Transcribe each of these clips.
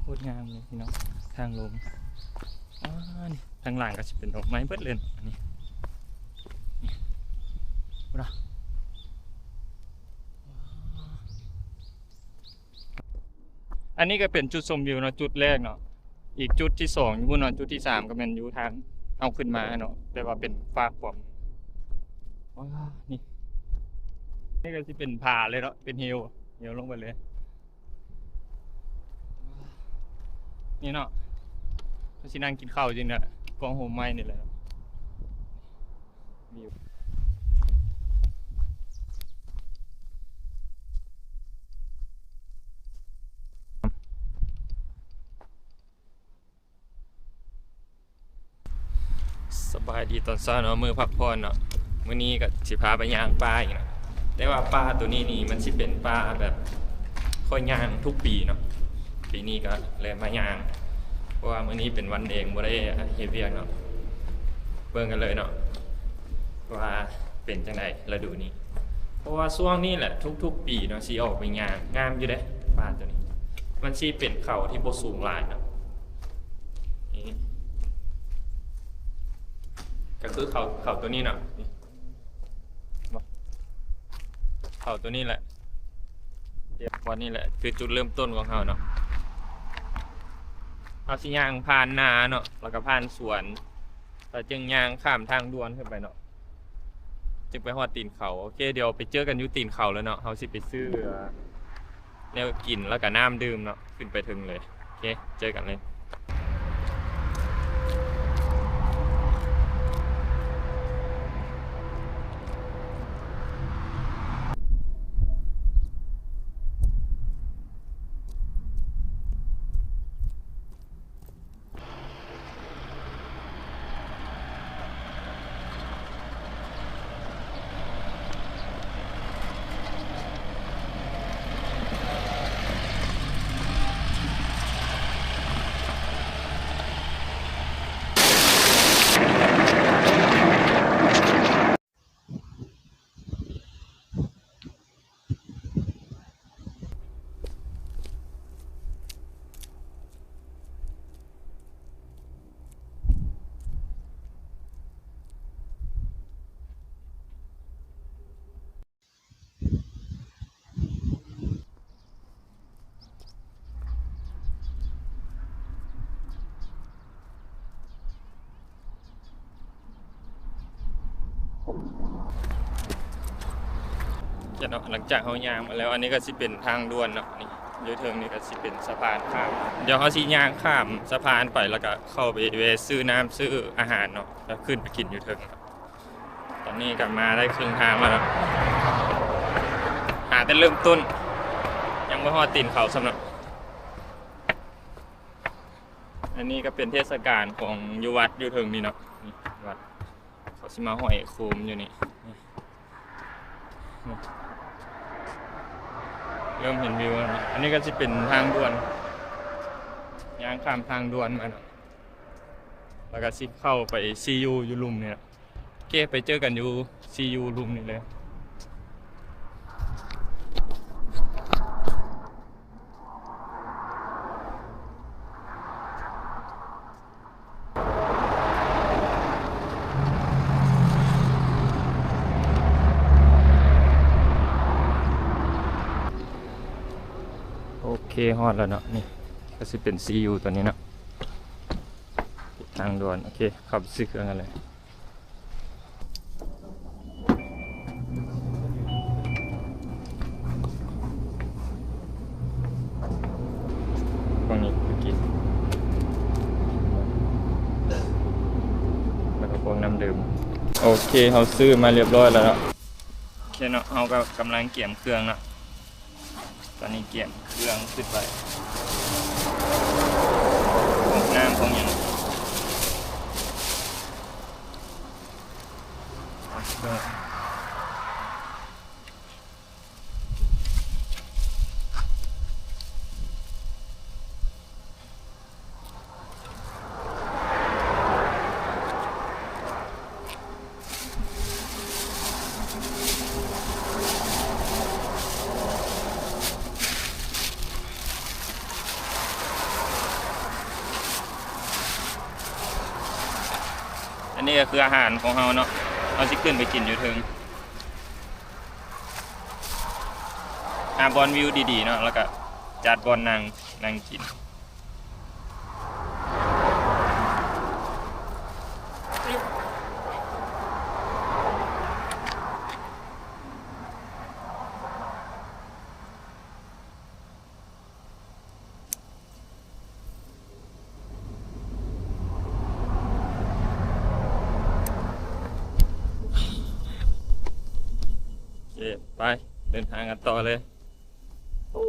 ໂຄດງາມເລີຍພີ່ນ້ອງ ທາງລົງ. ອ້າ ນີ້ທາງຫຼັງກໍຊິເປັນດອກໄມ້ເບິດເລີຍເນາະ ອັນນີ້ ນີ້ ພຸ້ນນະ. ອັນນີ້ກໍເປັນຈຸດຊົມວິວເນາະ ຈຸດແລກເນາະ. ອີກຈຸດທີສອງຢູ່ພຸ້ນເນາະ ຈຸດທີສາມກໍແມ່ນຢູ່ທາງເຮົາຂຶ້ນມາເນາະ ແຕ່ວ່າເປັນຟາກຂວາມື. ວ້າ ນີ້ ນີ້ກໍຊິເປັນຜາເລີຍເນາະ ເປັນເຫວ ເຫວລົງໄປເລີຍ. ນີ້ເນາະ ເຮົາຊິນັ່ງກິນເຂົ້າຢູ່ນີ້ແຫຼະ ກອງໂຮມໄມ້ນີ້ແຫຼະ. ສະບາຍດີຕອນເຊົ້າເນາະ ມື້ພັກຜ່ອນເນາະ. ມື້ນີ້ກໍຊິພາໄປຍ່າງປ່າອີກເນາະ ແຕ່ວ່າປ່າໂຕນີ້ນີ້ມັນຊິເປັນປ່າແບບຂ້ອຍຍ່າງທຸກປີເນາະ ປີນີ້ກໍເລີຍມາຍ່າງ ເພາະວ່າມື້ນີ້ເປັນວັນເອງ ບໍ່ໄດ້ເຮັດວຽກເນາະ. ເບິ່ງກັນເລີຍເນາະ ວ່າເປັນຈັ່ງໃດລະດູນີ້ ເພາະວ່າຊ່ວງນີ້ແຫຼະທຸກໆປີເນາະ ຊິອອກໄປຍ່າງ. ງາມຢູ່ເດ້ ປ່າໂຕນີ້ ມັນຊິເປັນເຂົາທີ່ບໍ່ສູງຫຼາຍເນາະ. ນີ້ກໍຄືເຂົາ ເຂົາໂຕນີ້ເນາະ ນີ້ ເຂົາໂຕນີ້ແຫຼະ ດຽວບ່ອນນີ້ແຫຼະຄືຈຸດເລີ່ມຕົ້ນຂອງເຮົາເນາະ. ເຮົາຊິຍ່າງຜ່ານນາເນາະ ແລ້ວກໍຜ່ານສວນ ແລ້ວຈຶ່ງຍ່າງຂ້າມທາງດ່ວນຂຶ້ນໄປເນາະ ຈຶ່ງໄປຮອດຕີນເຂົາ. ໂອເຄ ດຽວໄປເຈີກັນຢູ່ຕີນເຂົາເລີຍເນາະ. ເຮົາຊິໄປຊື້ແນວກິນ ແລ້ວກໍນ້ຳດື່ມເນາະ ຂຶ້ນໄປເທິງເລີຍ. ໂອເຄ ເຈີກັນເລີຍ. ເນາະ ຫຼັງຈາກເຮົາຍ່າງມາແລ້ວ ອັນນີ້ກໍຊິເປັນທາງດ່ວນເນາະ ນີ້ຢູ່ເທິງນີ້ກໍຊິເປັນສະພານຂ້າມ. ດຽວເຮົາຊິຍ່າງຂ້າມສະພານໄປ ແລ້ວກໍເຂົ້າໄປແວ່ຊື້ນ້ຳຊື້ອາຫານເນາະ ແລ້ວຂຶ້ນໄປກິນຢູ່ເທິງ. ຕອນນີ້ກໍມາໄດ້ເຄິ່ງທາງແລ້ວເນາະ ຫາແຕ່ເລີ່ມຕົ້ນ ຍັງບໍ່ຮອດຕີນເຂົາຊ້ຳເນາະ. ອັນນີ້ກໍເປັນເທດສະການຂອງຢູ່ວັດຢູ່ເທິງນີ້ເນາະ ນີ້ວັດ ເຂົາຊິມາຫ້ອຍໂຄມຢູ່ນີ້ ນີ້ ນີ້ ເລີ່ມເຫັນວິວແລ້ວເນາະ. ອັນນີ້ກໍຊິເປັນທາງດ່ວນ ຍ່າງຂ້າມທາງດ່ວນມາເນາະ ແລ້ວກໍຊິເຂົ້າໄປຊີຢູຢູ່ລຸ່ມນີ້ເນາະ. ໂອເຄ ໄປເຈີກັນຢູ່ຊີຢູລຸ່ມນີ້ເລີຍ. ໂອເຄ ຮອດແລ້ວເນາະ ນີ້ກໍຊິເປັນຊີຢູຕົວນີ້ເນາະ ທາງດ່ວນ. ໂອເຄ ເຂົ້າໄປຊື້ເຄື່ອງກັນເລີຍ. ພວກນີ້ໄປກິນ ແລ້ວກໍພວກນ້ຳດື່ມ. ໂອເຄ ເຮົາຊື້ມາຮຽບຮ້ອຍແລ້ວເນາະ. ໂອເຄເນາະ ເຮົາກໍກຳລັງກຽມເຄື່ອງເນາະ. ຕອນນີ້ກຽມເຄື່ອງຂຶ້ນໄປ ຂອງນ້ຳຂອງຫຍັງ. ໂ ອັນນີ້ກໍຄືອາຫານຂອງເຮົາເນາະ ເຮົາຊິຂຶ້ນໄປກິນຢູ່ເທິງ ຫາບ່ອນວິວດີໆເນາະ ແລ້ວກໍຈັດບ່ອນນັ່ງ ນັ່ງກິນ. ໂອເຄ ໄປ ເດີນທາງກັນຕໍ່ເລີຍ. ໂອ້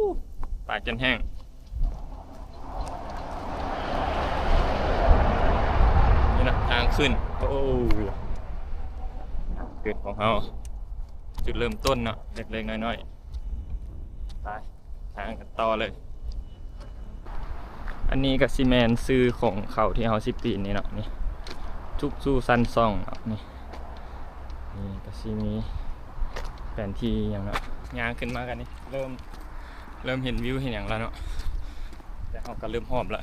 ປາກຈົນແຫ້ງ ນີ້ນະ ທາງຂຶ້ນ. ໂອ້ ຈຸດຂອງເຮົາ ຈຸດເລີ່ມຕົ້ນເນາະ ເລັກໆນ້ອຍໆ. ໄປ ຫາກັນຕໍ່ເລີຍ. ອັນນີ້ກໍຊິແມ່ນຊື່ຂອງເຂົາທີ່ເຮົາຊິປີນນີ້ເນາະ ນີ້ ທຸກສູ່ຊັ້ນຊ່ອງເນາະ ນີ້ ນີ້ກໍຊິມີແຜນທີ່ຫຍັງເນາະ. ຍ່າງຂຶ້ນມາກັນນີ້ ເລີ່ມ ເລີ່ມເຫັນວິວເຫັນຫຍັງແລ້ວເນາະ ແຕ່ເຮົາກໍເລີ່ມຮອບລະ.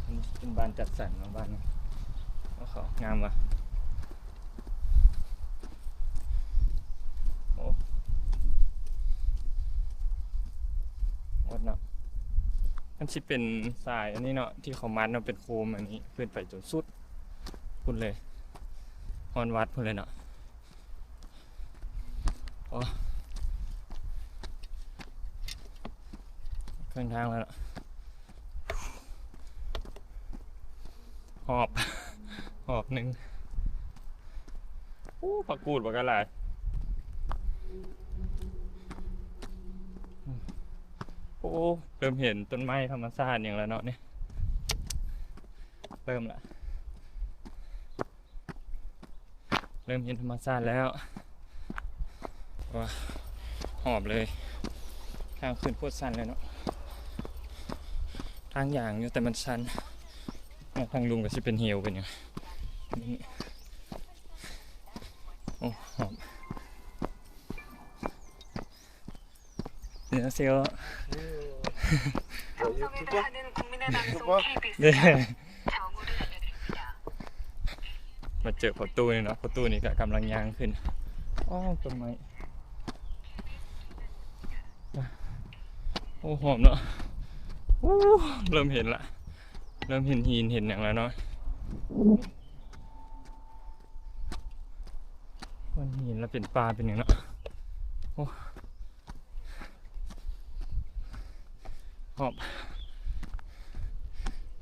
ອັນນີ້ເປັນບ້ານຈັດສັນເນາະ ບ້ານນີ້ ໂອ້ ເຂົາງາມວ່ະ. ໂອ້ ໝົດເນາະ ມັນຊິເປັນສາຍອັນນີ້ເນາະ ທີ່ເຂົາມັດເນາະ ເປັນໂຄມອັນນີ້ ຂຶ້ນໄປຈົນສຸດພຸ້ນເລີຍ ຮອດວັດພຸ້ນເລີຍເນາະ. ໂອ້ ເຄິ່ງທາງແລ້ວເນາະ. ຮອບ ຮອບໜຶ່ງ. ໂອ້ ຜັກກູດບັກຫຼາຍ. ໂອ້ ເລີ່ມເຫັນຕົ້ນໄມ້ທຳມະຊາດຫຍັງແລ້ວເນາະນີ້ ເລີ່ມລະ. ເລີ່ມເຫັນທຳມະຊາດແລ້ວ. ວ້າ ຫອບເລີຍ. ທາງຂຶ້ນໂຄດຊັນເລີຍເນາະ. ທາງຢ່າງຢູ່ແຕ່ມັນຊັນ. ທາງລຸ່ມກໍຊິເປັນເຫວເປັນຫຍັງ. ໂອ້ ຫອບ. ເນຍ ເຊວ. ເອີ ຢູທູບເບີ ຢູທູບເບີ ເດ້. ມາເຈີພໍ່ຕູ້ນີ້ເນາະ, ພໍ່ຕູ້ນີ້ກໍກຳລັງຍ່າງຂຶ້ນ. ອໍ ຕົ້ນໄມ້. ໂອ້ ຫອມເນາະ. ໂອ້ ເລີ່ມເຫັນລະ, ເລີ່ມເຫັນຫີນເຫັນຫຍັງລະເນາະ. ເຫັນຫີນລະເປັນປ່າເປັນຫຍັງເນາະ. ໂອ້ ຫອມ.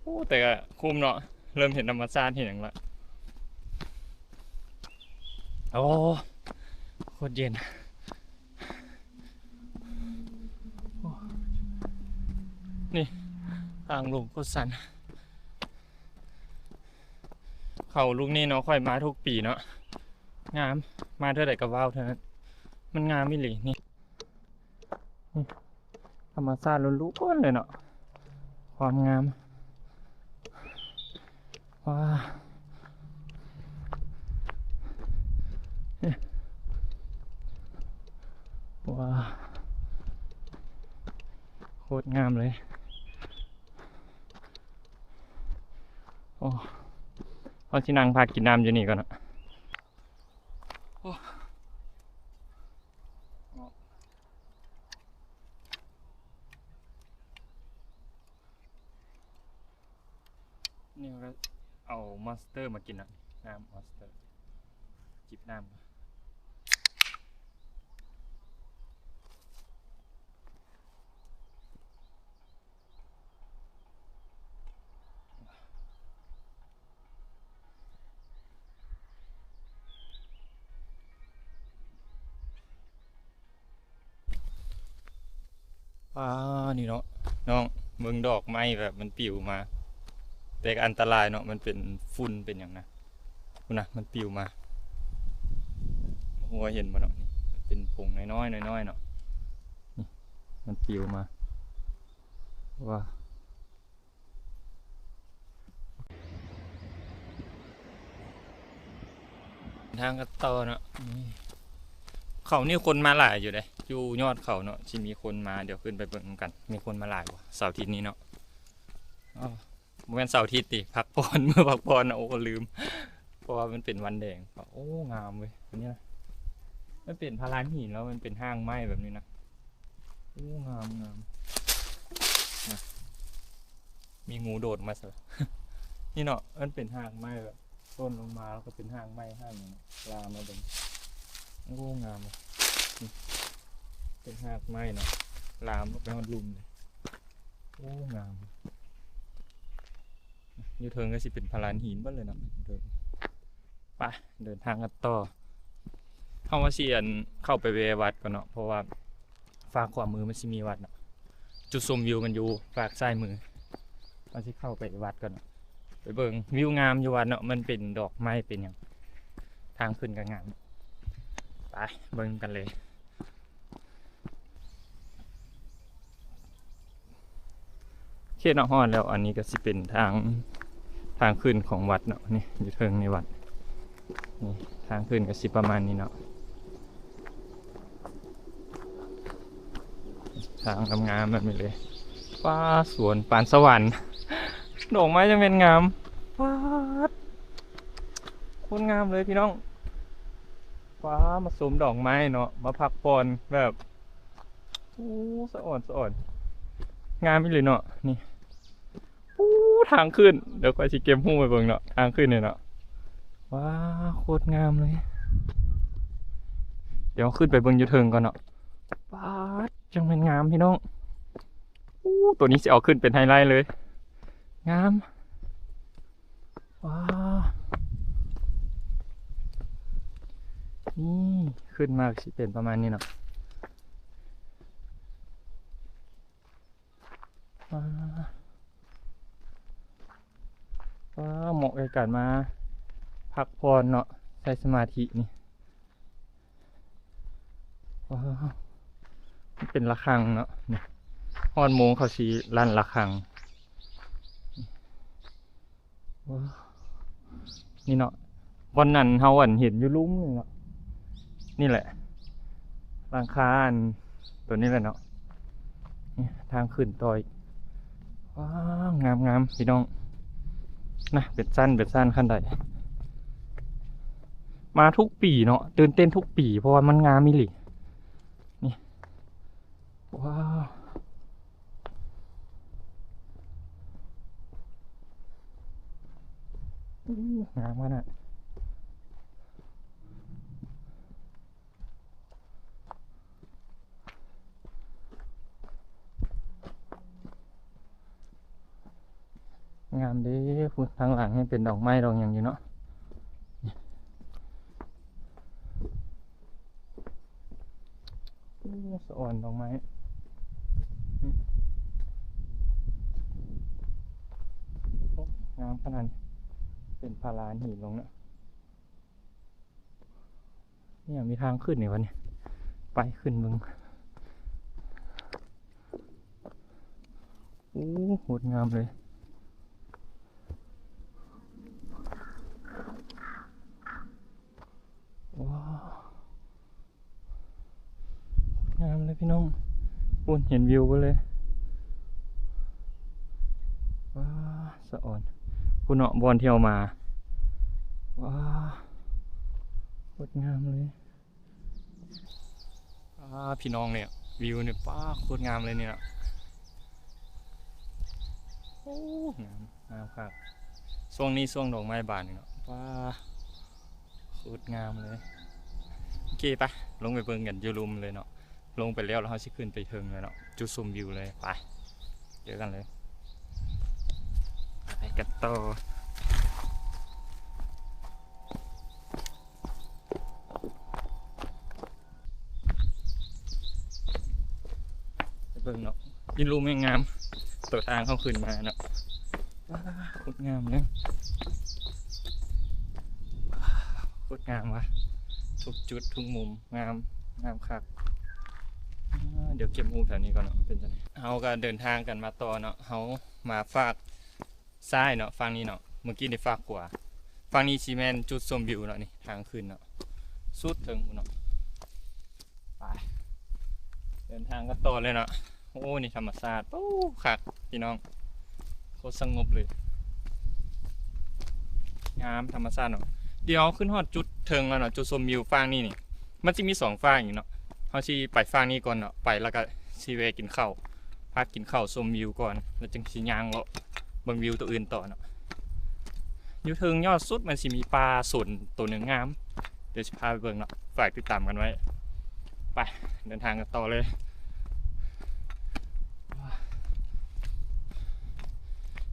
ໂອ້ ແຕ່ກໍຄຸ້ມເນາະ, ເລີ່ມເຫັນທຳມະຊາດເຫັນຫຍັງລະ. ໂອ້ ໂຄດເຢັນ. ໂອ້ ນີ້ທາງລົງໂຄດຊັນ. ເຂົາລູກນີ້ເນາະ, ຂ້ອຍມາທຸກປີເນາະ. ງາມ, ມາເທື່ອໃດກໍເວົ້າເທື່ອນັ້ນ. ມັນງາມອີ່ຫຼີນີ້. ນີ້ທຳມະຊາດລ້ວນໆເລີຍເນາະ, ຄວາມງາມ. ວ້າ ວ້າ ໂຄດງາມເລີຍ. ໂອ້ ເຮົາຊິນັ່ງພັກກິນນ້ຳຢູ່ນີ້ກ່ອນເນາະ. ໂອ້ ນີ້ກໍເອົາມອນສເຕີມາກິນນະ, ນ້ຳມອນສເຕີ, ຈິບນ້ຳ. ອ່າ ນີ້ເນາະ ນ້ອງ ເບິ່ງດອກໄມ້ແບບມັນປິວມາ, ແຕ່ກໍອັນຕະລາຍເນາະ, ມັນເປັນຝຸ່ນເປັນຫຍັງນະ. ພຸ້ນນະ ມັນປິວມາ. ບໍ່ຮູ້ວ່າເຫັນບໍ່ເນາະ, ນີ້ມັນເປັນຜົງນ້ອຍໆ ນ້ອຍໆເນາະ, ນີ້ມັນປິວມາ. ວ້າ ທາງກັນຕໍ່ເນາະ. ເຂົານີ້ຄົນມາຫຼາຍຢູ່ເດ້, ຢູ່ຍອດເຂົາເນາະ ຊິມີຄົນມາ. ດຽວຂຶ້ນໄປເບິ່ງນຳກັນ ມີຄົນມາຫຼາຍບໍ່ເສົາອາທິດນີ້ເນາະ. ອໍ ບໍ່ແມ່ນເສົາອາທິດຕິ ພັກຜ່ອນ ມື້ພັກຜ່ອນນະ ໂອ້ ລືມ ເພາະວ່າມັນເປັນວັນແດງ. ໂອ້ ງາມເວີຍ ອັນນີ້ນະ ມັນເປັນພະລານຫີນ ແລ້ວມັນເປັນຮ່າງໄມ້ແບບນີ້ນະ. ໂອ້ ງາມ ງາມນະ ມີງູໂດດມາຊະ ນີ້ເນາະ ມັນເປັນຮາກໄມ້ແບບ ຕົ້ນລົງມາ ແລ້ວກໍເປັນຮາກໄມ້ ຮາກຫຍັງເນາະ ລາມມາເບິ່ງ. ໂອ້ ງາມເວີຍ ນີ້ເປັນຮາກໄມ້ເນາະ ລາມລົງໄປຮອດລຸ່ມເລີຍ. ໂອ້ ງາມ ຢູ່ເທິງກໍຊິເປັນພະລານຫີນເບິດເລີຍເນາະ ຢູ່ເທິງ. ໄປ ເດີນທາງກັນຕໍ່. ເຮົາວ່າຊິ ອັນ ເຂົ້າໄປແວ່ວັດກ່ອນເນາະ ເພາະວ່າຟາກຂວາມືມັນຊິມີວັດເນາະ ຈຸດຊົມວິວມັນຢູ່ຟາກຊ້າຍມື. ເຮົາຊິເຂົ້າໄປວັດກ່ອນເນາະ ໄປເບິ່ງວິວງາມຢູ່ວັດເນາະ ມັນເປັນດອກໄມ້ເປັນຫຍັງ. ທາງຂຶ້ນກໍງາມ ໄປເບິ່ງກັນເລີຍ. ໂອເຄເນາະ ຮອດແລ້ວ. ອັນນີ້ກໍຊິເປັນທາງ ທາງຂຶ້ນຂອງວັດເນາະ ນີ້ຢູ່ເທິງໃນວັດນີ້. ທາງຂຶ້ນກໍຊິປະມານນີ້ເນາະ ທາງງາມໆແບບນີ້ເລີຍ. ວ້າ ສວນປານສະຫວັນ ດອກໄມ້ຈັ່ງແມ່ນງາມ ປາດ ໂຄດງາມເລີຍພີ່ນ້ອງ. ວ້າ ມາຊົມດອກໄມ້ເນາະ ມາພັກຜ່ອນແບບ ໂອ້ ສະອອນສະອອນ ງາມອີ່ຫຼີເນາະ ນີ້. ໂອ້ ທາງຂຶ້ນ ດຽວຂ້ອຍຊິເກັບຮູບໃຫ້ເບິ່ງເນາະ ທາງຂຶ້ນນີ້ເນາະ. ວ້າ ໂຄດງາມເລີຍ. ດຽວຂຶ້ນໄປເບິ່ງຢູ່ເທິງກ່ອນເນາະ. ປາດ ຈັ່ງແມ່ນງາມພີ່ນ້ອງ. ໂອ້ ໂຕນີ້ຊິເອົາຂຶ້ນເປັນໄຮໄລເລີຍ ງາມ. ວ້າ ນີ້ ຂຶ້ນມາຊິເປັນປະມານນີ້ເນາະ. ວ້າ ວ້າ ເໝາະແກ່ການມາພັກຜ່ອນເນາະ ໃຊ້ສະມາທິນີ້. ວ້າ ມັນເປັນລະຄັງເນາະ ນີ້ ຮອດໂມງເຂົາຊິລັ່ນລະຄັງ. ວ້າ ນີ້ເນາະ ບ່ອນນັ້ນເຮົາ ອັນ ເຫັນຢູ່ລຸ່ມນີ້ເນາະ ນີ້ແຫຼະ ຫຼັງຄາ ອັນ ໂຕນີ້ແຫຼະເນາະ. ນີ້ ທາງຂຶ້ນຕໍ່ອີກ. ວ້າ ງາມໆພີ່ນ້ອງ ນະ ເປັນຊັ້ນເປັນຊັ້ນ ຂັ້ນໄດ. ມາທຸກປີເນາະ ຕື່ນເຕັ້ນທຸກປີ ເພາະວ່າມັນງາມອີ່ຫຼີ ນີ້. ວ້າວ ໂອ້ ງາມຂະໜາດ. ງາມເດ້ ພຸ້ນ ທາງຫຼັງຍັງເປັນດອກໄມ້ດອກຫຍັງຢູ່ເນາະ. ໂອ້ ສະອອນດອກໄມ້ ໂອ້ ງາມຂະໜາດ ເປັນພະລານຫີນລົງເນາະ. ນີ້ ມີທາງຂຶ້ນນີ້ຫວານີ້ ໄປຂຶ້ນເບິ່ງ. ໂອ້ ໂຄດງາມເລີຍ. ວ້າວ ໂຄດງາມເລີຍພີ່ນ້ອງ ພຸ້ນ ເຫັນວິວເບິດເລີຍ. ວ້າວ ສະອອນ ພຸ້ນເນາະ ບ່ອນທີ່ເຮົາມາ. ວ້າວ ໂຄດງາມເລີຍ. ອ້າ ພີ່ນ້ອງ ນີ້ ວິວນີ້ ປ້າ ໂຄດງາມເລີຍນີ້ເນາະ. ໂອ້ ງາມ ງາມຄັກ ຊ່ວງນີ້ຊ່ວງດອກໄມ້ບານນີ້ເນາະ. ປ້າ ໂຄດງາມເລີຍ. ໂອເຄ ໄປ ລົງໄປເບິ່ງກັນຢູ່ລຸ່ມເລີຍເນາະ. ລົງໄປແລ້ວ ແລ້ວເຮົາຊິຂຶ້ນໄປເທິງເລີຍເນາະ ຈຸດຊົມວິວເລີຍ. ໄປ ເຈີກັນເລີຍ ໄປກັນຕໍ່. ໄປເບິ່ງເນາະ ຍິນລົມແຮງງາມ ໂຕທາງເຮົາຂຶ້ນມາເນາະ. ວ້າ ໂຄດງາມເລີຍ ໂຄດງາມວ່າ ທຸກຈຸດທຸກມຸມ ງາມ ງາມຄັກ. ອ່າ ດຽວເກັບຮູບແຖວນີ້ກ່ອນເນາະ ເປັນຈັ່ງໃດ. ເຮົາກໍເດີນທາງກັນມາຕໍ່ເນາະ ເຮົາມາຟາກ ຊ້າຍເນາະ ຝັ່ງນີ້ເນາະ ເມື່ອກີ້ນີ້ຟາກຂວາ. ຝັ່ງນີ້ຊິແມ່ນຈຸດຊົມວິວເນາະ ນີ້ທາງຂຶ້ນເນາະ ສຸດເທິງພຸ້ນເນາະ. ໄປ ເດີນທາງກັນຕໍ່ເລີຍເນາະ. ໂອ້ ນີ້ທຳມະຊາດ ໂອ້ ຄັກພີ່ນ້ອງ ໂຄດສະຫງົບເລີຍ. ງາມທຳມະຊາດເນາະ. ດຽວເຮົາຂຶ້ນຮອດຈຸດເທິງແລ້ວເນາະ, ຈຸດຊົມວິວຟາກນີ້ນີ້ ມັນຊິມີສອງຟາກອີກເນາະ. ເຮົາຊິໄປຟາກນີ້ກ່ອນເນາະ, ໄປແລ້ວກໍຊິແວ່ກິນເຂົ້າ ພັກກິນເຂົ້າຊົມວິວກ່ອນ ແລ້ວຈຶ່ງຊິຍ່າງເລາະເບິ່ງວິວໂຕອື່ນຕໍ່ເນາະ. ຢູ່ເທິງຍອດສຸດມັນຊິມີປາສົນໂຕໜຶ່ງງາມ, ດຽວຊິພາໄປເບິ່ງເນາະ, ຝາກຕິດຕາມກັນໄວ້. ໄປ ເດີນທາງກັນຕໍ່ເລີຍ.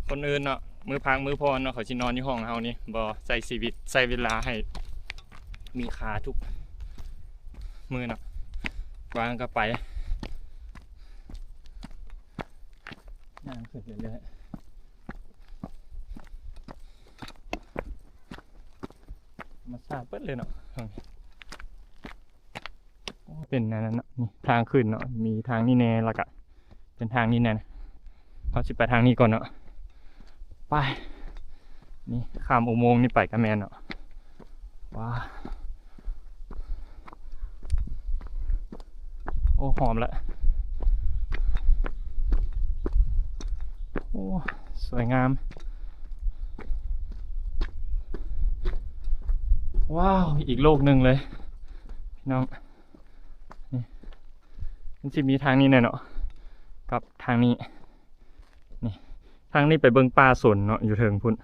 ຄົນອື່ນເນາະ ມື້ພັກມື້ຜ່ອນເນາະ ເຂົາຊິນອນຢູ່ຫ້ອງ, ເຮົານີ້ບໍ່ ໃຊ້ຊີວິດ ໃຊ້ເວລາໃຫ້ມີຄ່າທຸກມື້ເນາະ. ວ່າງກໍໄປ ຍ່າງຂຶ້ນເລື້ອຍໆ ທຳມະຊາດເບິດເລີຍເນາະ. ໂອ້ ເປັນອັນນັ້ນເນາະ, ນີ້ທາງຂຶ້ນເນາະ, ມີທາງນີ້ແດ່ ແລ້ວກະເປັນທາງນີ້ແດ່. ເຮົາຊິໄປທາງນີ້ກ່ອນເນາະ. ໄປ ນີ້ຂ້າມອຸໂມງນີ້ໄປກໍແມ່ນເນາະ. ວ້າ ໂອ້ ຫອມລະ. ໂອ້ ສວຍງາມ. ວ້າວ ອີກໂລກໜຶ່ງເລີຍພີ່ນ້ອງ. ນີ້ ມັນຊິມີທາງນີ້ແດ່ເນາະ ກັບທາງນີ້. ນີ້ ທາງນີ້ໄປເບິ່ງປ່າສົນເນາະ ຢູ່ເທິງພຸ້ນ.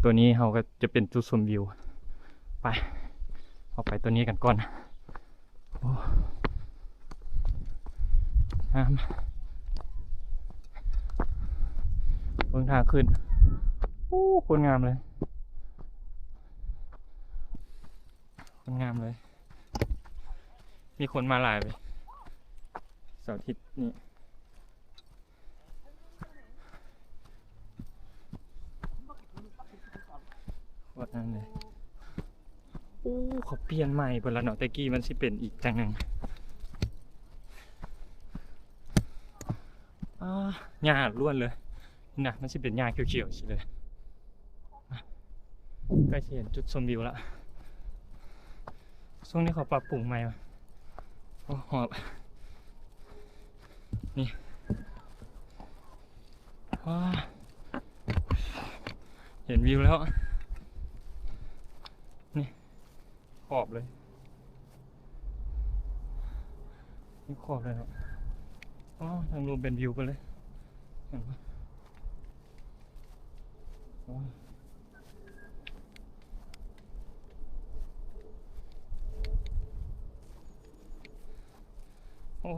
ຕົວນີ້ເຮົາກໍຈະເປັນຈຸດຊົມວິວ. ໄປ ເຮົາໄປຕົວນີ້ກັນກ່ອນ. ໂອ້ ງາມ. ເບິ່ງທາງຂຶ້ນ. ໂອ້ ໂຄດງາມເລີຍ. ຄົນງາມເລີຍ. ມີຄົນມາຫຼາຍເວີຍ ເສົາທິດນີ້. ໂຄດງາມເລີຍ. ໂອ້ ເຂົາປ່ຽນໃໝ່ເບິດລະເນາະ, ແຕ່ກີ້ມັນຊິເປັນອີກຈັ່ງໜຶ່ງ. ອາ ຫຍ້າລ້ວນເລີຍ. ນີ້ນະ ມັນຊິເປັນຫຍ້າຂຽວໆ ຊີ້ເລີຍ. ໃກ້ຊິເຫັນຈຸດຊົມວິວລະ. ຊ່ວງນີ້ເຂົາປັບປຸງໃໝ່ວະ. ໂອ້ ຮອບ ນີ້ ວ້າ ເຫັນວິວແລ້ວ. ນີ້ ຂອບເລີຍ ນີ້ຂອບເລີຍເນາະ. ອໍ ທາງລຸ່ມເປັນວິວໄປເລີຍ ເຫັນບໍ່? ໂອ້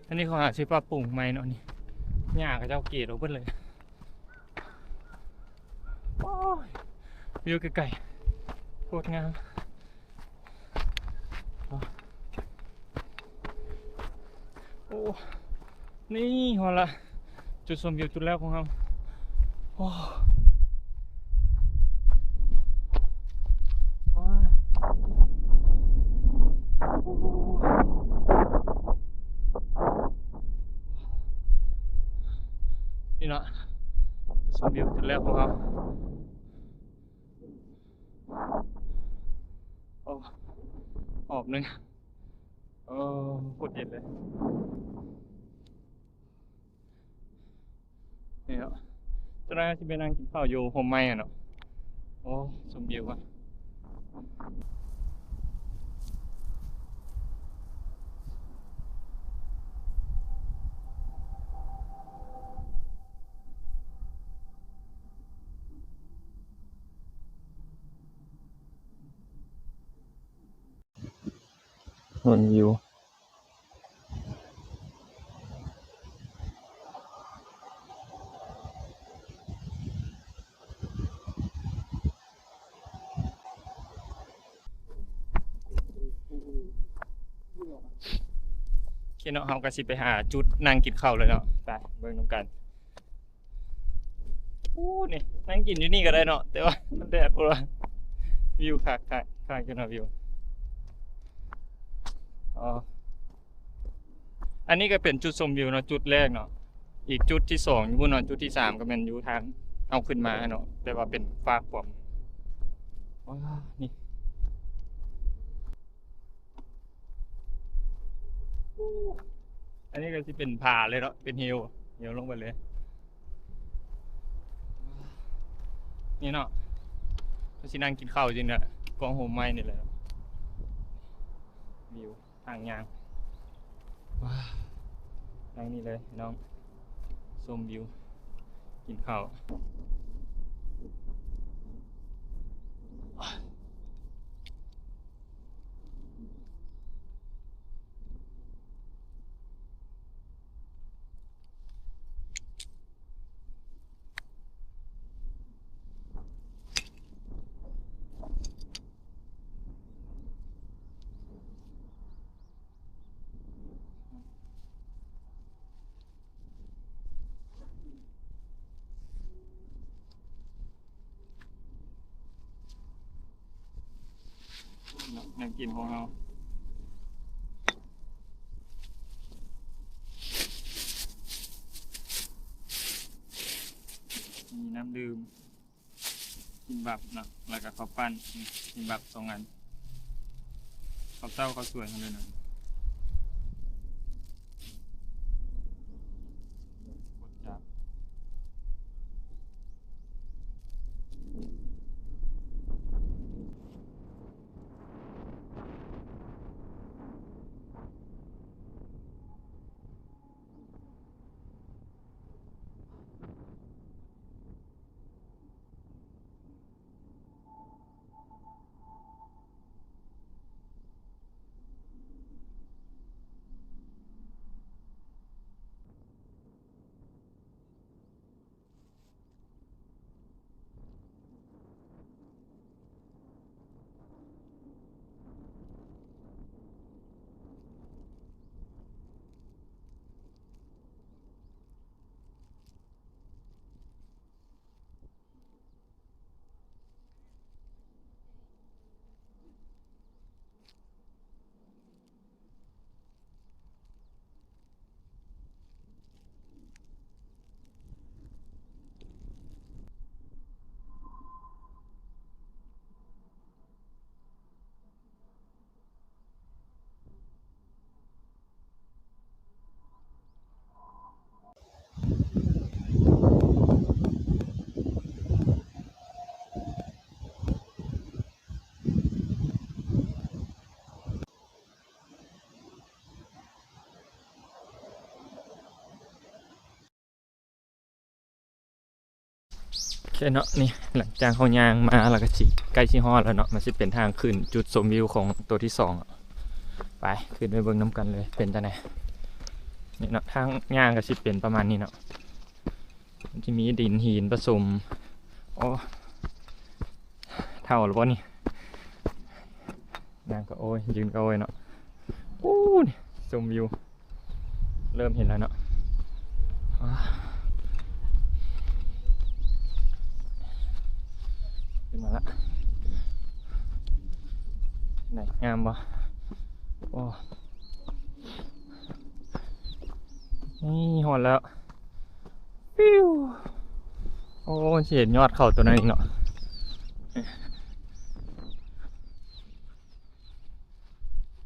ອັນນີ້ເຂົາຫາຊິປັບປຸງໃໝ່ເນາະ ນີ້ ຫຍ້າເຂົາເຈົ້າກຣີດອອກເບິດເລີຍ. ໂອ້ຍ ວິວໄກໆ ໂຄດງາມ. ໂອ້ ນີ້ຮອດລະ ຈຸດຊົມວິວຈຸດແລກຂອງເຮົາ. ໂອ້ ນີ້ເນາະ ຈຸດຊົມວິວຈຸດແລກຂອງເຮົາ. ໂອ້ ຮອບໜຶ່ງ. ໂອ້ ໂຄດເຢັນເລີຍ. ນີ້ເນາະ ຈະໄດ້ຊິໄປນັ່ງກິນເຂົ້າຢູ່ຮົ່ມໄມ້ຫັ້ນເນາະ. ໂອ້ ຊົມວິວກ່ອນ. ເບິ່ງຢູ່ ໂອເຄເນາະ ເຮົາກໍຊິໄປຫາຈຸດນັ່ງກິນເຂົ້າເລີຍເນາະ ໄປເບິ່ງນຳກັນ. ໂອ້ ນີ້ນັ່ງກິນຢູ່ນີ້ກໍໄດ້ເນາະ ແຕ່ວ່າມັນແດດ ເພາະວ່າວິວຄັກ ຄັກ ຄັກຢູ່ເນາະ ວິວ. ອໍ ອັນນີ້ກໍເປັນຈຸດຊົມວິວເນາະ ຈຸດແລກເນາະ. ອີກຈຸດທີສອງຢູ່ພຸ້ນເນາະ ຈຸດທີສາມກໍແມ່ນຢູ່ທາງເຮົາຂຶ້ນມາເນາະ ແຕ່ວ່າເປັນຟາກຂວາມື. ວ້າ ນີ້ ອັນນີ້ກໍຊິເປັນຜາເລີຍເນາະ ເປັນເຫວ ເຫວລົງໄປເລີຍ. ນີ້ເນາະ ຊິນັ່ງກິນເຂົ້າຢູ່ນີ້ແຫຼະ ກອງໂຮມໄມ້ນີ້ແຫຼະ ວິວ ທາງຍ່າງ ວ້າ ນັ່ງນີ້ເລີຍນ້ອງ ຊົມວິວ ກິນເຂົ້າ. ແນວກິນຂອງເຮົາ ມີນ້ຳດື່ມ ກິມບັບເນາະ ແລ້ວກະເຂົ້າປັ້ນ ກິມບັບສອງອັນ ເຂົ້າເຊົ້າເຂົ້າສວຍເຮົາເລີຍເນາະ. ໂອເຄເນາະ ນີ້ຫຼັງຈາກເຮົາຍ່າງມາແລ້ວກະຊິໃກ້ຊິຮອດແລ້ວເນາະ ມັນຊິເປັນທາງຂຶ້ນຈຸດຊົມວິວຂອງໂຕທີສອງ. ໄປ ຂຶ້ນໄປເບິ່ງນຳກັນເລີຍ ເປັນຈັ່ງໃດ. ນີ້ເນາະ ທາງຍ່າງກະຊິເປັນປະມານນີ້ເນາະ ມັນຈະມີດິນຫີນປະສົມ. ໂອ້ ເຖົ້າແລ້ວບໍ່ນີ້? ນັ່ງກະໂອ້ຍ ຢືນກະໂອ້ຍເນາະ. ໂອ້ ນີ້ຊົມວິວ ເລີ່ມເຫັນແລ້ວເນາະ. ຂຶ້ນມາລະ ໄດ້ ງາມບໍ່? ໂອ້ ນີ້ຮອດແລ້ວ. ຟິວ ໂອ້ ມັນຊິເຫັນຍອດເຂົາໂຕນັ້ນອີກເນາະ.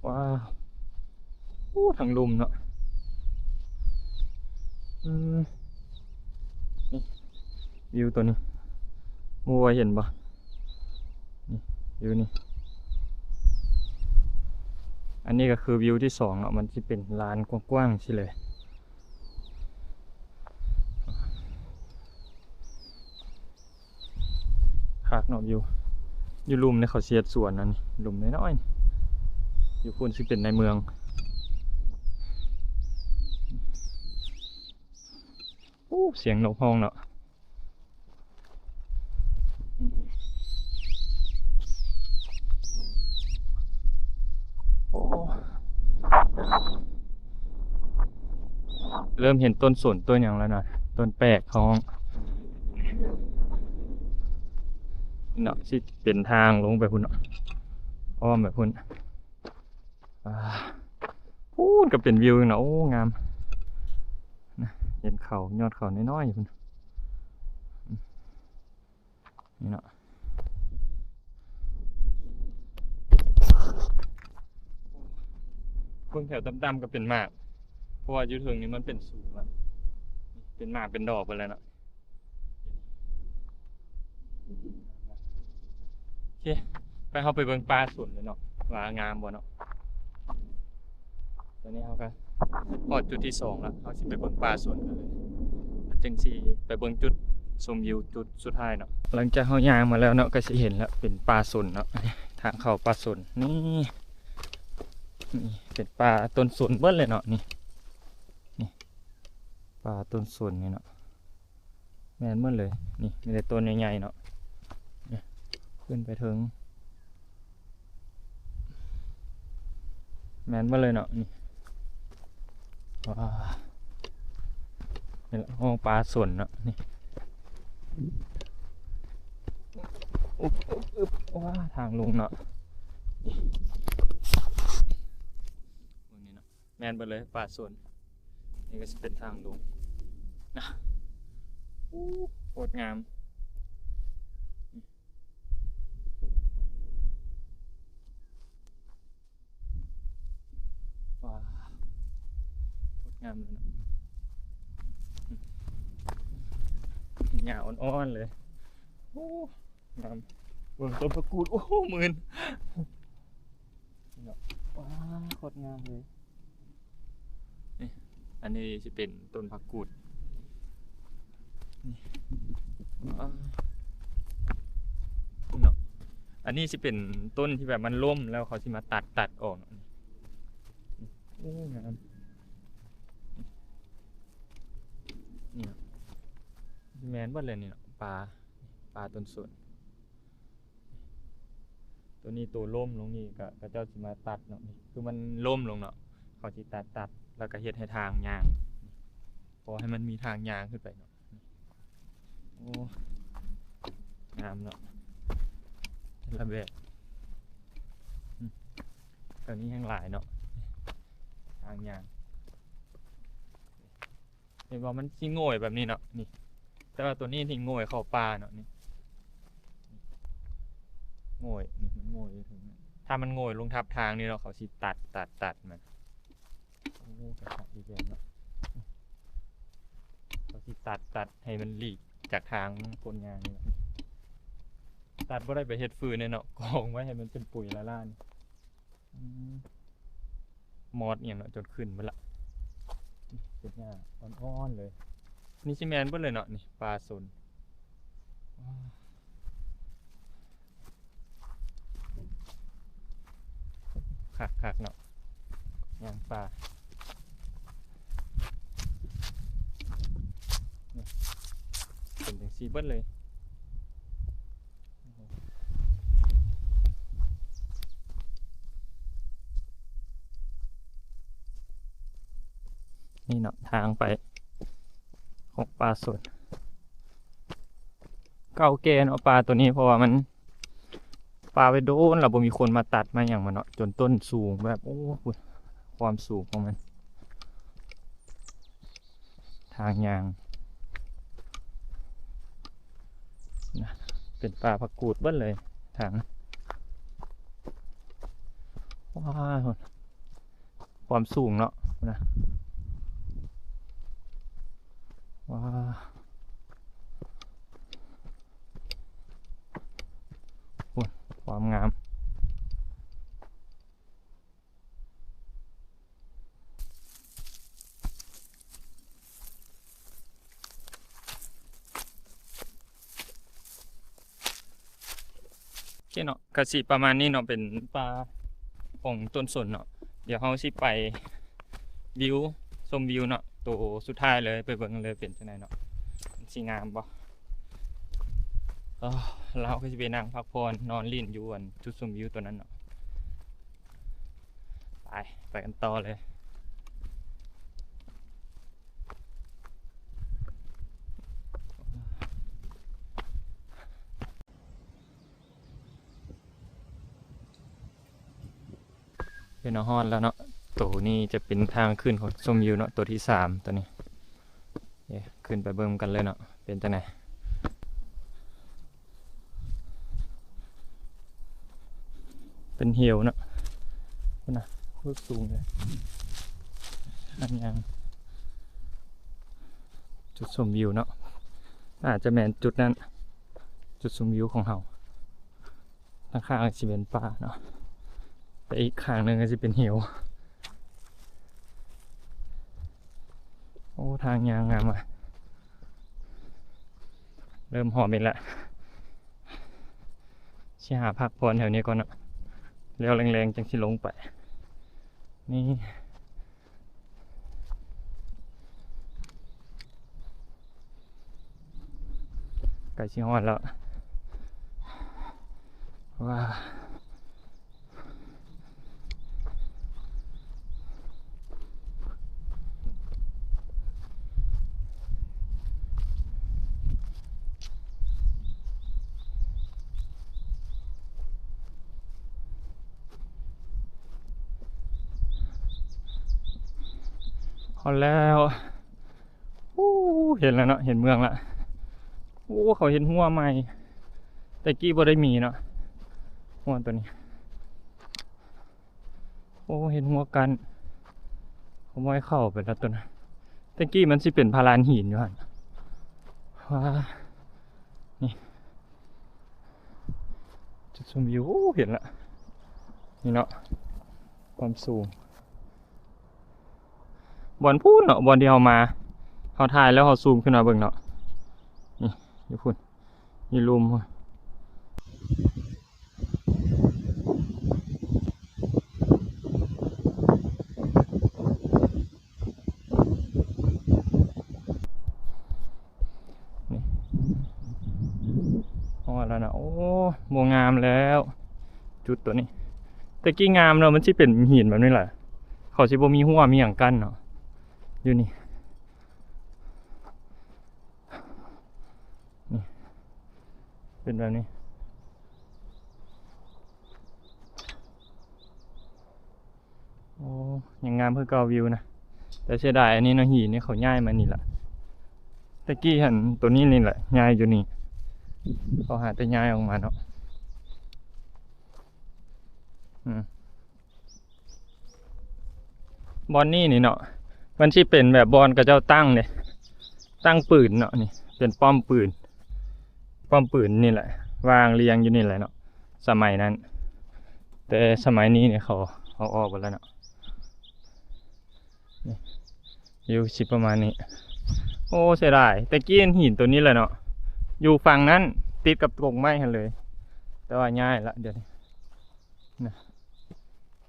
ວ້າວ ໂອ້ ທາງລຸ່ມເນາະ. ອືມ ນີ້ ວິວໂຕນີ້ ໝູ່ເຫັນບໍ່? ນີ້ ວິວນີ້ ອັນນີ້ກະຄືວິວທີສອງເນາະ ມັນຊິເປັນລານກວ້າງໆ ຊີ້ເລີຍ. ຄັກເນາະ ວິວ ຢູ່ລຸ່ມນີ້ເຂົາຊິເຮັດສວນ ອັນນີ້ ລຸ່ມນ້ອຍໆ ຢູ່ພຸ້ນຊິເປັນໃນເມືອງ. ໂອ້ ສຽງນົກຮ້ອງເນາະ. ໂອ້ ເລີ່ມເຫັນຕົ້ນສົນຕົ້ນຫຍັງແລ້ວນະ ຕົ້ນແປກເຂົາຮ້ອງເນາະ. ຊິເປັນທາງລົງໄປພຸ້ນເນາະ ອ້ອມໄປພຸ້ນ. ອ່າ ພຸ້ນກະເປັນວິວອີກເນາະ. ໂອ້ ງາມນະ ເຫັນເຂົາ ຍອດເຂົານ້ອຍໆ ພຸ້ນ. ນີ້ເນາະ ເບິ່ງແຖວຕ່ຳໆ ກະເປັນໝາກ ເພາະວ່າຢູ່ເທິງນີ້ມັນເປັນສູງລະ ເປັນໝາກເປັນດອກໄປແລ້ວເນາະ. ເຄ ໄປ ເຮົາໄປເບິ່ງປ່າສົນເລີຍເນາະ ວ່າງາມບໍ່ເນາະ. ຕອນນີ້ເຮົາກໍຮອດຈຸດທີສອງແລ້ວ ເຮົາຊິໄປເບິ່ງປ່າສົນກັນເລີຍ ແລ້ວຈຶ່ງຊິໄປເບິ່ງຈຸດຊົມວິວຈຸດສຸດທ້າຍເນາະ. ຫຼັງຈາກເຮົາຍ່າງມາແລ້ວເນາະ ກໍຊິເຫັນແລ້ວ ເປັນປ່າສົນເນາະ ທາງເຂົ້າປ່າສົນ ນີ້ ນີ້ເປັນປ່າຕົ້ນສົນເບິດເລີຍເນາະ ນີ້ ນີ້ ປ່າຕົ້ນສົນນີ້ເນາະ. ແມ່ນໝົດເລີຍ ນີ້ມີແຕ່ຕົ້ນໃຫຍ່ໆເນາະ ນີ້ຂຶ້ນໄປເທິງ ແມ່ນໝົດເລີຍເນາະ ນີ້ ວ້າ ນີ້ແຫຼະຫ້ອງປ່າສົນເນາະ ນີ້ ອຸບ ອຸບ ອຸບ ວ້າ ທາງລົງເນາະ ນີ້ ເບິ່ງນີ້ເນາະ. ແມ່ນເບິດເລີຍປ່າສົນ ນີ້ກໍຊິເປັນທາງລົງນະ ໂອ້ ໂຄດງາມ ວ້າ ໂຄດງາມເລີຍເນາະ ຫຍ້າອ່ອນໆເລີຍ ໂອ້ ງາມ ເບິ່ງຕົ້ນຜັກກູດ ໂອ້ ມື່ນ ນີ້ເນາະ ວ້າ ໂຄດງາມເລີຍ ນີ້ ອັນນີ້ຊິເປັນຕົ້ນຜັກກູດ ນີ້ ວ້າ ເນາະ ອັນນີ້ຊິເປັນຕົ້ນທີ່ແບບມັນລົ້ມແລ້ວເຂົາຊິມາຕັດ ຕັດອອກເນາະ ໂອ້ ງາມ ນີ້ເນາະ ແມ່ນເບິດເລີຍນີ້ເນາະ ປ່າ ປ່າຕົ້ນສົນ. ໂຕນີ້ໂຕລົ້ມລົງນີ້ກະ ເຂົາເຈົ້າຊິມາຕັດເນາະ ນີ້ຄືມັນລົ້ມລົງເນາະ ເຂົາຊິຕັດ ຕັດ ແລ້ວກະເຮັດໃຫ້ທາງຍ່າງ ພໍໃຫ້ມັນມີທາງຍ່າງຂຶ້ນໄປເນາະ ໂອ້ ງາມເນາະ ແຕ່ລະແບບ ອືມ ແຖວນີ້ແຮ່ງຫຼາຍເນາະ ທາງຍ່າງ. ເຫັນບໍ່ ມັນຊິໂງ່ຍແບບນີ້ເນາະ ນີ້ ແຕ່ວ່າໂຕນີ້ທີ່ໂງ່ຍເຂົ້າປ່າເນາະ ນີ້ ໂງ່ຍ ນີ້ມັນໂງ່ຍຢູ່ເທິງ ຖ້າມັນໂງ່ຍລົງທັບທາງນີ້ເນາະ ເຂົາຊິຕັດ ຕັດ ຕັດມັນ ໂອ້ ກະຄັກອີກແລ້ວເນາະ ເຂົາຊິຕັດ ຕັດໃຫ້ມັນຫຼີກຈາກທາງຄົນຍ່າງນີ້ເນາະ ຕັດບໍ່ໄດ້ໄປເຮັດຟືນເດ້ເນາະ ກອງໄວ້ໃຫ້ມັນເປັນປຸຍລ້າໆ ອືມ ມອດອີ່ຫຍັງເນາະ ຈົນຂຶ້ນເບິດລະ ເປັນຫຍ້າອ່ອນໆເລີຍ ນີ້ຊິແມ່ນເບິດເລີຍເນາະ ນີ້ປ່າສົນ ຄັກໆເນາະ ຍ່າງປ່າ ນີ້ ເປັນຈັ່ງຊີ້ເບິດເລີຍ. ນີ້ເນາະ ທາງໄປຂອງປ່າສົນ ເກົ່າແກ່ເນາະ ປ່າໂຕນີ້ ເພາະວ່າມັນ ປ່າໄວ້ໂດນແລ້ວ ບໍ່ມີຄົນມາຕັດມາຫຍັງມັນເນາະ ຈົນຕົ້ນສູງແບບ ໂອ້ ຄວາມສູງຂອງມັນ. ທາງຍ່າງນະ ເປັນປ່າຜັກກູດເບິດເລີຍທາງ ວ້າ ຄວາມສູງເນາະ ພຸ້ນນະ ວ້າ ໂອ້ຍ ຄວາມງາມ. ໂອເຄເນາະ ກະຊິປະມານນີ້ເນາະ ເປັນປ່າຂອງຕົ້ນສົນເນາະ ດຽວເຮົາຊິໄປວິວ ຊົມວິວເນາະ ໂຕສຸດທ້າຍເລີຍ ໄປເບິ່ງເລີຍເປັນຈັ່ງໃດເນາະ ມັນຊິງາມບໍ່. ເອີ ແລ້ວເຮົາກະຊິໄປນັ່ງພັກຜ່ອນນອນຫຼິ້ນຢູ່ອັນຈຸດຊົມວິວໂຕນັ້ນເນາະ. ໄປ ໄປກັນຕໍ່ເລີຍ. ເຫັນເນາະ ຮອດແລ້ວເນາະ ໂຕນີ້ຈະເປັນທາງຂຶ້ນຂອງຊົມວິວເນາະ ໂຕທີສາມ ໂຕນີ້. ເອີ ຂຶ້ນໄປເບິ່ງກັນເລີຍເນາະ ເປັນຈັ່ງໃດ. ເປັນເຫວເນາະ ພຸ້ນນະ ໂຄດສູງເລີຍ ອັນຫຍັງ ຈຸດຊົມວິວເນາະ ອາດຈະແມ່ນຈຸດນັ້ນ ຈຸດຊົມວິວຂອງເຮົາ. ທາງຂ້າງຊິເປັນປ່າເນາະ ແຕ່ອີກຂ້າງໜຶ່ງກໍຊິເປັນເຫວ. ໂອ້ ທາງຍ່າງງາມວ່ະ ເລີ່ມຫອມອີກແລ້ວ. ຊິຫາພັກຜ່ອນແຖວນີ້ກ່ອນເນາະ ແລ້ວແລງໆ ຈັ່ງຊິລົງໄປ. ນີ້ ໃກ້ຊິຮອດແລ້ວ ວ້າ ຮອດແລ້ວ. ໂອ້ ເຫັນແລ້ວເນາະ ເຫັນເມືອງລະ. ໂອ້ ເຂົາເຮັດຮົ້ວໃໝ່ ແຕ່ກີ້ບໍ່ໄດ້ມີເນາະ ຮົ້ວໂຕນີ້. ໂອ້ ເຮັດຮົ້ວກັ້ນ ຂະໂມຍເຂົ້າໄປແລ້ວໂຕນັ້ນ. ແຕ່ກີ້ມັນຊິເປັນພາລານຫີນຢູ່ຫັ້ນ. ວ້າ ນີ້ ຈຸດຊົມວິວ ໂອ້ ເຫັນລະ ນີ້ເນາະ ຄວາມສູງ. ບ່ອນພຸ້ນເນາະ ບ່ອນທີ່ເຮົາມາ ເຮົາຖ່າຍແລ້ວເຮົາຊູມຂຶ້ນມາເບິ່ງເນາະ. ນີ້ ຢູ່ພຸ້ນ ຢູ່ລຸ່ມພຸ້ນ. ນີ້ ຮອດແລ້ວນະ. ໂອ້ ບໍ່ງາມແລ້ວ ຈຸດໂຕນີ້. ແຕ່ກີ້ງາມເນາະ ມັນຊິເປັນຫີນແບບນີ້ແຫຼະ ເຂົາຊິບໍ່ມີຮົ້ວມີຫຍັງກັ້ນເນາະ ຢູ່ນີ້. ນີ້ ເປັນແບບນີ້. ໂອ້ ຍັງງາມຄືເກົ່າວິວນະ ແຕ່ເສຍດາຍອັນນີ້ເນາະ ຫີນນີ້ເຂົາຍ້າຍມານີ້ລະ. ແຕ່ກີ້ຫັ້ນ ໂຕນີ້ນີ້ແຫຼະ ຍ້າຍຢູ່ນີ້ ເຂົາຫາແຕ່ຍ້າຍອອກມາເນາະ. ອືມ ບ່ອນນີ້ນີ້ເນາະ ມັນຊິເປັນແບບບ່ອນເຂົາເຈົ້າຕັ້ງເດ້ ຕັ້ງປືນເນາະ. ນີ້ເປັນປ້ອມປືນ ປ້ອມປືນນີ້ແຫຼະ ວາງລຽງຢູ່ນີ້ແຫຼະເນາະ ສະໄໝນັ້ນ. ແຕ່ສະໄໝນີ້ນີ້ເຂົາເອົາອອກເບິດແລ້ວເນາະ. ນີ້ ຢູ່ຊິປະມານນີ້. ໂອ້ ເສຍດາຍ ແຕ່ກີ້ຫີນໂຕນີ້ແຫຼະເນາະ ຢູ່ຝັ່ງນັ້ນ ຕິດກັບກົກໄມ້ຫັ້ນເລີຍ ແຕ່ວ່າຍ້າຍລະ ດຽວນີ້ນະ.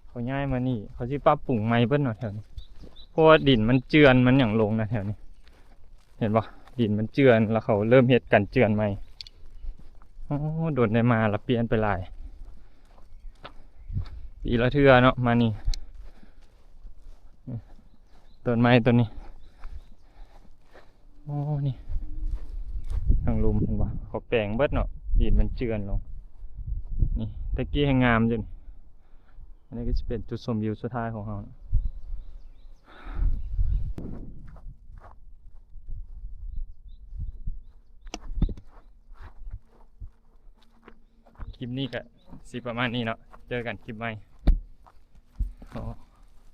ເຂົາຍ້າຍມານີ້ ເຂົາຊິປັບປຸງໃໝ່ເບິດເນາະແຖວນີ້ ເພາະວ່າດິນມັນເຈື່ອນມັນຫຍັງລົງນະແຖວນີ້ ເຫັນບໍ່? ດິນມັນເຈື່ອນ ແລ້ວເຂົາເລີ່ມເຮັດກັນເຈື່ອນໃໝ່. ໂອ້ ດົນໄດ້ມາລະ ປ່ຽນໄປຫຼາຍ ປີລະເທື່ອເນາະມານີ້. ຕົ້ນໄມ້ຕົ້ນນີ້ ໂອ້ ນີ້ ທາງລຸ່ມເຫັນບໍ່? ເຂົາແປງເບິດເນາະ ດິນມັນເຈື່ອນລົງ. ນີ້ ແຕ່ກີ້ແຮ່ງງາມຢູ່ນີ້. ອັນນີ້ກໍຊິເປັນຈຸດຊົມວິວສຸດທ້າຍຂອງເຮົາ. ຄລິບນີ້ກໍຊິປະມານນີ້ເນາະ ເຈີກັນຄລິບໃໝ່. ຂໍ